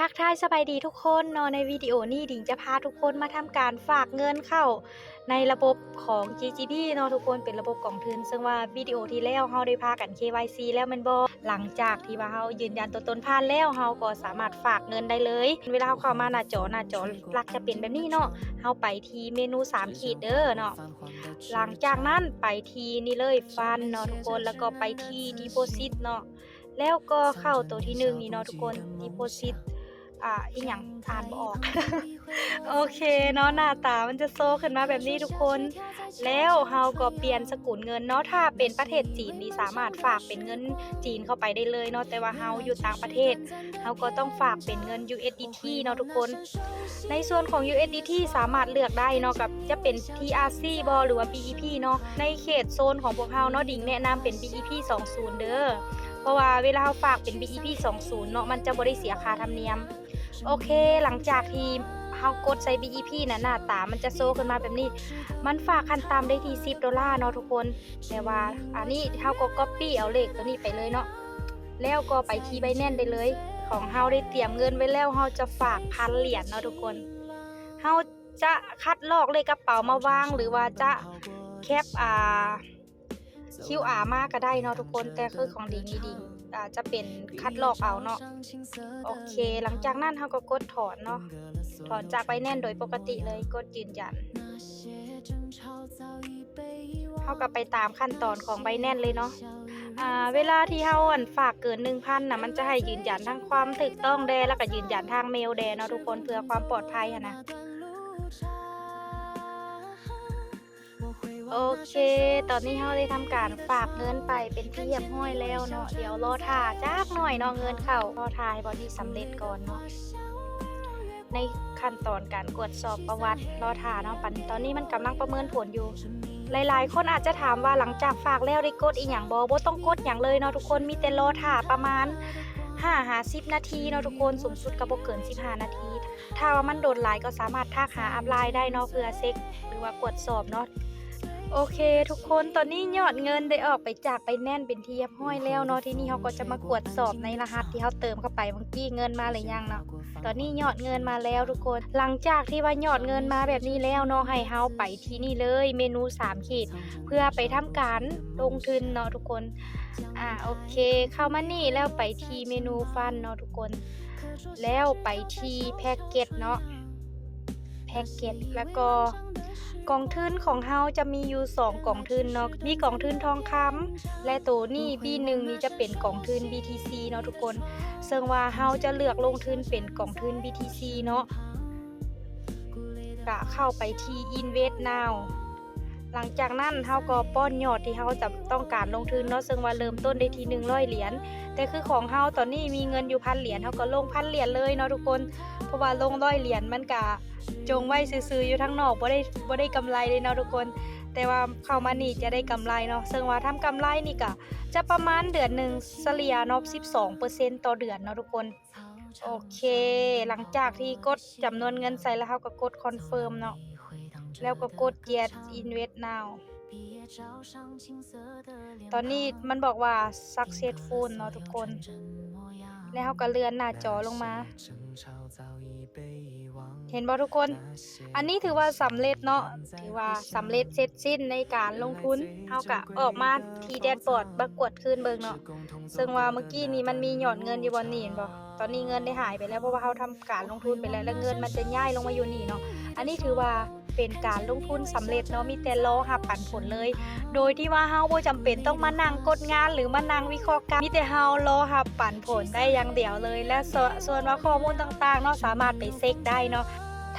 ທັກທາຍສະບາຍດີທຸກຄົນເນາະ, ໃນວິດີໂອນີ້ດິງຈະພາທຸກຄົນມາທຳການຝາກເງິນເຂົ້າໃນລະບົບຂອງ ຈີ ຈີ ບີ ເນາະທຸກຄົນ, ເປັນລະບົບກອງທຶນ. ເຊິ່ງວ່າວິດີໂອທີ່ແລ້ວເຮົາໄດ້ພາກັນ ເຄ ວາຍ ຊີ ແລ້ວແມ່ນບໍ່? ຫຼັງຈາກທີ່ວ່າເຮົາຢືນຢັນຕົວຕົນຜ່ານແລ້ວ, ເຮົາກໍສາມາດຝາກເງິນໄດ້ເລີຍ. ເວລາເຮົາເຂົ້າມາໜ້າຈໍ, ໜ້າຈໍຫຼັກຈະເປັນແບບນີ້ເນາະ. ເຮົາໄປທີ່ເມນູສາມຂີດເດີເນາະ. ຫຼັງຈາກນັ້ນໄປທີ່ນີ້ເລີຍ ຟັນ ເນາະທຸກຄົນ, ແລ້ວກໍໄປທີ່ດີໂພຊິດເນາະ. ແລ້ວກໍເຂົ້າໂຕທີໜຶ່ງນີ້ເນາະທຸກຄົນ, ດີໂພຊິດ ອ່າ ອີ່ຫຍັງ ອ່ານບໍ່ອອກ. ໂອເຄເນາະ, ໜ້າຕາມັນຈະໂຊຂຶ້ນມາແບບນີ້ທຸກຄົນ. ແລ້ວເຮົາກໍປ່ຽນສະກຸນເງິນເນາະ, ຖ້າເປັນປະເທດຈີນນີ້ສາມາດຝາກເປັນເງິນຈີນເຂົ້າໄປໄດ້ເລີຍເນາະ, ແຕ່ວ່າເຮົາຢູ່ຕ່າງປະເທດ ເຮົາກໍຕ້ອງຝາກເປັນເງິນ ຢູ ເອສ ດີ ທີ ເນາະທຸກຄົນ. ໃນສ່ວນຂອງ ຢູ ເອສ ດີ ທີ ສາມາດເລືອກໄດ້ເນາະ, ກັບຈະເປັນ ທີ ອາ ຊີ ບໍ ຫຼືວ່າ ບີ ອີ ພີ ເນາະ. ໃນເຂດໂຊນຂອງພວກເຮົາເນາະ, ດິງແນະນຳເປັນ ບີ ອີ ພີ ສອງສູນເດີ. ເພາະວ່າເວລາເຮົາຝາກເປັນ ບີ ອີ ພີ ສອງສູນເນາະ, ມັນຈະບໍ່ໄດ້ເສຍຄ່າທຳນຽມ. ໂອເຄ, ຫຼັງຈາກທີ່ເຮົາກົດໃສ່ ບີ ອີ ພີ ນະ, ໜ້າຕາມັນຈະໂຊຂຶ້ນມາແບບນີ້. ມັນຝາກຂັ້ນຕ່ຳໄດ້ທີ່ສິບໂດລາເນາະທຸກຄົນ. ແຕ່ວ່າອັນນີ້ເຮົາກໍກັອບປີ້ເອົາເລກໂຕນີ້ໄປເລີຍເນາະ, ແລ້ວກໍໄປທີ່ ໄບແນນ ໄດ້ເລີຍ. ຂອງເຮົາໄດ້ຕຽມເງິນໄວ້ແລ້ວ, ເຮົາຈະຝາກພັນຫຼຽນເນາະທຸກຄົນ. ເຮົາຈະຄັດລອກເລກກະເປົາມາວາງ ຫຼືວ່າຈະແຄັບ ອ່າ ຄິວອາ ມາກໍໄດ້ເນາະທຸກຄົນ, ແຕ່ຄືຂອງດິງນີ້ ດິງ ອ່າ ຈະເປັນຄັດລອກເອົາເນາະ. ໂອເຄ, ຫຼັງຈາກນັ້ນເຮົາກໍກົດຖອນເນາະ, ຖອນຈາກ ໄບແນນ ໂດຍປົກກະຕິເລີຍ, ກົດຢືນຢັນ. ເຮົາກໍໄປຕາມຂັ້ນຕອນຂອງ ໄບແນນ ເລີຍເນາະ. ອ່າ ເວລາທີ່ເຮົາ ອັນ ຝາກເກີນໜຶ່ງພັນນະ, ມັນຈະໃຫ້ຢືນຢັນທັງຄວາມຖືກຕ້ອງແດ່ ແລ້ວກໍຢືນຢັນທາງເມວແດ່ເນາະທຸກຄົນ, ເພື່ອຄວາມປອດໄພຫັ້ນນະ. ໂອເຄ, ຕອນນີ້ເຮົາໄດ້ທຳການຝາກເງິນໄປເປັນທີ່ຮຽບຮ້ອຍແລ້ວເນາະ. ດຽວລໍຖ້າຈັກໜ້ອຍເນາະ, ເງິນເຂົ້າ, ລໍຖ້າໃຫ້ບ່ອນນີ້ສຳເລັດກ່ອນເນາະ. ໃນຂັ້ນຕອນການກວດສອບປະຫວັດ, ລໍຖ້າເນາະ. ປັນ ຕອນນີ້ມັນກຳລັງປະເມີນຜົນຢູ່. ຫຼາຍໆຄົນອາດຈະຖາມວ່າ ຫຼັງຈາກຝາກແລ້ວໄດ້ກົດອີ່ຫຍັງບໍ່? ບໍ່ຕ້ອງກົດຫຍັງເລີຍເນາະທຸກຄົນ, ມີແຕ່ລໍຖ້າປະມານຫ້າຫາສິບນາທີເນາະທຸກຄົນ, ສູງສຸດກໍບໍ່ເກີນສິບຫ້ານາທີ. ຖ້າວ່າມັນດົນຫຼາຍກໍສາມາດທັກຫາອັບລາຍໄດ້ເນາະ ເພື່ອເຊັກ ຫຼືວ່າກວດສອບເນາະ. ໂອເຄທຸກຄົນ, ຕອນນີ້ຍອດເງິນໄດ້ອອກໄປຈາກໄບແນນເປັນທີ່ຮຽບຮ້ອຍແລ້ວເນາະ. ທີນີ້ເຮົາກໍຈະມາກວດສອບໃນລະຫັດທີ່ເຮົາເຕີມເຂົ້າໄປເມື່ອກີ້, ເງິນມາຫຼືຍັງເນາະ. ຕອນນີ້ຍອດເງິນມາແລ້ວທຸກຄົນ. ຫຼັງຈາກທີ່ວ່າຍອດເງິນມາແບບນີ້ແລ້ວເນາະ, ໃຫ້ເຮົາໄປທີ່ນີ້ເລີຍ, ເມນູສາມຂີດ ເພື່ອໄປທຳການລົງທຶນເນາະທຸກຄົນ. ອາ ໂອເຄ, ເຂົ້າມານີ້ແລ້ວໄປທີ່ເມນູຟັນເນາະທຸກຄົນ. ແລ້ວໄປທີ່ແພັກເກັດເນາະ, ແພັກເກັດ ແລ້ວກໍກອງທຶນຂອງເຮົາຈະມີຢູ່ສອງກອງທຶນເນາະ, ມີກອງທຶນທອງຄຳ ແລະ ໂຕນີ້ ບີໜຶ່ງນີ້ຈະເປັນກອງທຶນ ບີທີຊີ ເນາະທຸກຄົນ. ເຊິ່ງວ່າເຮົາຈະເລືອກລົງທຶນເປັນກອງທຶນ ບີທີຊີ ເນາະ, ກະເຂົ້າໄປທີ່ Invest Now. ຫຼັງຈາກນັ້ນເຮົາກໍປ້ອນຍອດທີ່ເຮົາຈະຕ້ອງການລົງທຶນເນາະ, ເຊິ່ງວ່າເລີ່ມຕົ້ນໄດ້ທີ່ໜຶ່ງຮ້ອຍຫຼຽນ. ແຕ່ຄືຂອງເຮົາຕອນນີ້ມີເງິນຢູ່ພັນຫຼຽນ, ເຮົາກໍລົງພັນຫຼຽນເລີຍເນາະທຸກຄົນ, ເພາະວ່າລົງຮ້ອຍຫຼຽນມັນກະຈົ່ງໄວ້ຊື່ໆຢູ່ທາງນອກ, ບໍ່ໄດ້ ບໍ່ໄດ້ກຳໄລເລີຍເນາະທຸກຄົນ. ແຕ່ວ່າເຂົ້າມານີ້ຈະໄດ້ກຳໄລເນາະ, ເຊິ່ງວ່າທຳກຳໄລນີ້ກະຈະປະມານເດືອນໜຶ່ງສະເລ່ຍເນາະ ສິບສອງເປີເຊັນຕໍ່ເດືອນເນາະທຸກຄົນ. ໂອເຄ, ຫຼັງຈາກທີ່ກົດຈຳນວນເງິນໃສ່ແລ້ວ, ເຮົາກໍກົດ Confirm ເນາະ, ແລ້ວກໍກົດ Yes Invest Now. ຕອນນີ້ມັນບອກວ່າ Successful ເນາະທຸກຄົນ, ແລ້ວເຮົາກໍເລື່ອນໜ້າຈໍລົງມາ. ເຫັນບໍ່ທຸກຄົນ? ອັນນີ້ຖືວ່າສຳເລັດເນາະ, ຖືວ່າສຳເລັດເສັດສິ້ນໃນການລົງທຶນ. ເຮົາກະອອກມາທີ່ແດດບອດ ມາກວດຄືນເບິ່ງເນາະ, ເຊິ່ງວ່າເມື່ອກີ້ນີ້ມັນມີຍອດເງິນຢູ່ບ່ອນນີ້ ເຫັນບໍ່? ຕອນນີ້ເງິນໄດ້ຫາຍໄປແລ້ວ, ເພາະວ່າເຮົາທຳການລົງທຶນໄປແລ້ວ, ແລ້ວເງິນມັນຈະຍ້າຍລົງມາຢູ່ນີ້ເນາະ. ອັນນີ້ຖືວ່າເປັນການລົງທຶນສຳເລັດເນາະ, ມີແຕ່ລໍຮັບປັນຜົນເລີຍ, ໂດຍທີ່ວ່າເຮົາບໍ່ຈຳເປັນຕ້ອງມານັ່ງກົດງານ ຫຼື ມານັ່ງວິເຄາະການ, ມີແຕ່ເຮົາລໍຮັບປັນ ຜົນໄດ້ຢ່າງດຽວເລີຍ ແລະ ສ່ວນ ສ່ວນວ່າຂໍ້ມູນຕ່າງໆເນາະ ສາມາດໄປເຊັກໄດ້ເນາະ.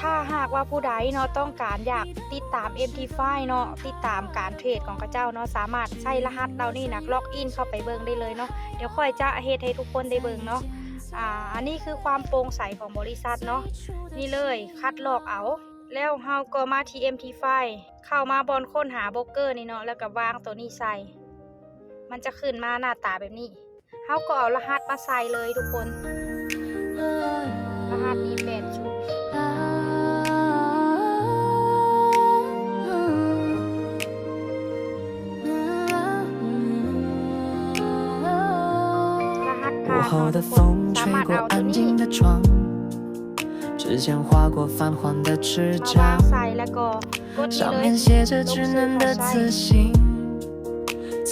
ຖ້າຫາກວ່າຜູ້ໃດເນາະ ຕ້ອງການຢາກຕິດຕາມ ເອັມທີໄຟ ເນາະ ຕິດຕາມການເທຣດຂອງເຂົາເຈົ້າເນາະ ສາມາດໃຊ້ລະຫັດເຫຼົ່ານີ້ນະ ລັອກອິນເຂົ້າໄປເບິ່ງໄດ້ເລີຍເນາະ. ດຽວຂ້ອຍຈະເຮັດໃຫ້ທຸກຄົນໄດ້ເບິ່ງເນາະ. ອາ ອັນນີ້ຄືຄວາມໂປ່ງໃສຂອງບໍລິສັດເນາະ. ນີ້ເລີຍ ຄັດລອກເອົາ ແລ້ວເຮົາກໍມາທີ່ ເອັມທີໄຟ ເຂົ້າມາບ່ອນຄົ້ນຫາໂບຣກເກີນີ້ເນາະ ແລ້ວກໍວາງໂຕນີ້ໃສ່ ມັນຈະຂຶ້ນມາໜ້າຕາແບບນີ້. ເຮົາກໍເອົາລະຫັດມາໃສ່ເລີຍທຸກຄົນ. ລະຫັດນີ້ແປດສູນ ລະຫັດຜ່ານເນາະທຸກຄົນ. ສາມາດເອົາໂຕນີ້时间划过泛黄的纸张， ວາງໃສ່ ແລ້ວກໍກົດນີ້ເລີຍ ລົງຊື່ຂອງໃສ່.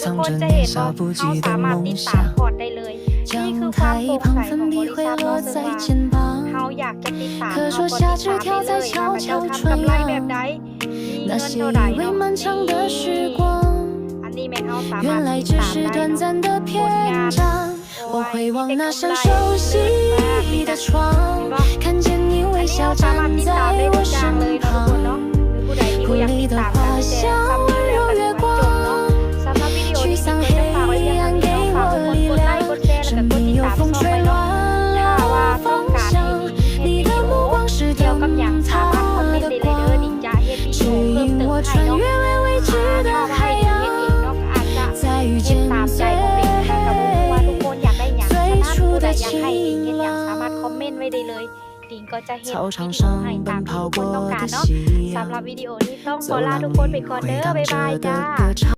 ທຸກຄົນຈະເຫັນວ່າເຮົາສາມາດຕິດຕາມພອດໄດ້ເລີຍ. ນີ້ຄືຄວາມໂປ່ງໃສຂອງບໍລິສັດເນາະ ເຊິ່ງວ່າເຮົາຢາກຈະຕິດຕາມ ເຮົາກໍຕິດຕາມໄດ້ເລີຍ ວ່າເຂົາເຈົ້າທຳກຳໄລແບບໃດ ມີເງິນເທົ່າໃດເນາະ. ອັນນີ້ແມ່ນເຮົາສາມາດຕິດຕາມໄດ້ເນາະ ຜົນງານ ໂອ້ຍ ມີແຕ່ກຳໄລ ເລີດມາກ ເຫັນບໍ່? ອັນນີ້ເຮົາສາມາດຕິດຕາມໄດ້ທຸກຢ່າງເລີຍເນາະ ທຸກຄົນເນາະ. ຫຼືຜູ້ໃດທີ່ບໍ່ຢາກຕິດຕາມກໍມີແຕ່ສ່ຳນີ້ແລ້ວກໍຖືວ່າຈົບເນາະ. ສຳລັບວິດີໂອນີ້ ກໍຈະຝາກໄວ້ພຽງເທົ່ານີ້ເນາະ. ຝາກທຸກຄົນກົດໄລ ກົດແຊ ແລ້ວກໍກົດຕິດຕາມຊ່ອງໄວ້ເນາະ. ຖ້າວ່າຕ້ອງການໃຫ້ດິງເຮັດວິດີໂອກ່ຽວກັບຫຍັງ ສາມາດຄອມເມັນໄດ້ເລີຍເດີ ດິງຈະເຮັດວິດີໂອເພີ່ມເຕີມໃຫ້ເນາະ. ຖ້າວ່າໃຫ້ດິງເຮັດເອງເນາະ ກໍອາດຈະເຮັດຕາມໃຈຂອງດິງ ແຕ່ກໍບໍ່ຮູ້ວ່າທຸກຄົນຢາກໄດ້ຫຍັງ. ສະນັ້ນ ຜູ້ໃດຢາກໃຫ້ດິງເຮັດຫຍັງ ສາມາດຄອມເມັນໄວ້ໄດ້ເລີຍ ດິງກໍຈະເຮັດວິດີໂອໃຫ້ຕາມທີ່ທຸກຄົນຕ້ອງການເນາະ. ສຳລັບວິດີໂອນີ້ ຕ້ອງຂໍລາທຸກຄົນໄປກ່ອນເດີ ບາຍບາຍຈ້າ.